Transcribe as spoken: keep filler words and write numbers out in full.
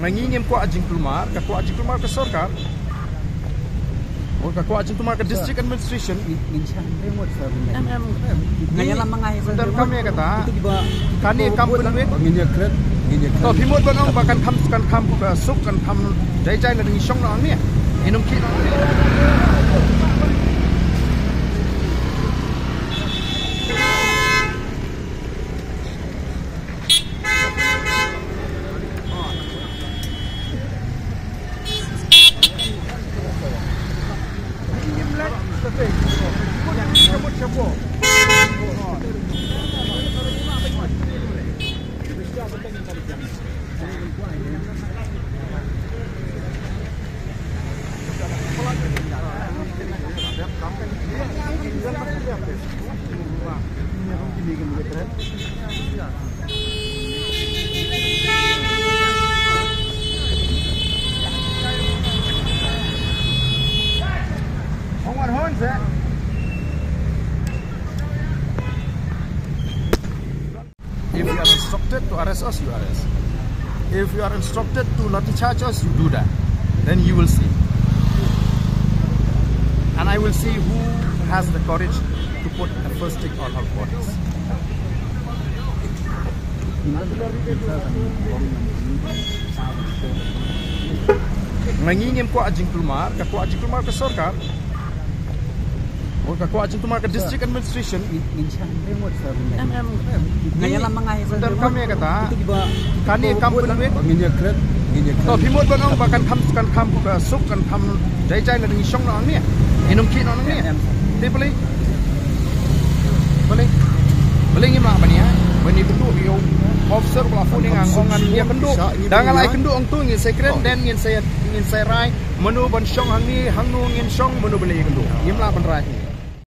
Ngi ngim kwah jingkulmar, ka kwah jingkulmar ka sorkar. Ka kwah jingkulmar ka district administration. Ngin shah remote, sir. Em, em. Nga ïalam ma nga hi, sir. Kane kam pynwit. Ngin ïa kret, ngin ïa kret. To phi mut ban ong ba kan kham, kan kham suk, kan kham jai jai lada ngi shong noh hangne. Ngin ym khih noh hangne. If you are instructed to arrest us, you arrest. If you are instructed to lathi charge us, you do that. Then you will see. And I will see who has the courage to put a first stick on our bodies. Nga ngi ngim kwah jingkulmar, ka kwah jingkulmar ka sorkar. Ka kwah jingkulmar ka district administration. Ngin shah remote, sir. Em, em. Nga ïalam ma nga hi, sir. Kane kam pynwit. Ngin ïa kret, ngin ïa kret. To phi mut ban ong ba kan kham, kan kham suk, kan kham jai jai lada ngi shong noh hangne. Ngin ym khih noh hangne. Te balei? Balei? Balei ngim lah ban ïa? Ban ïa kynduh ïa u officer ba la phone ïa nga, ong ngan ïa kynduh. Da nga la ïa kynduh ong to ngin sa kren, then ngin sa, ngin sa rai mano ban shong hangne, hangno ngin shong, mano balei ïa kynduh. Ngim lah ban rai.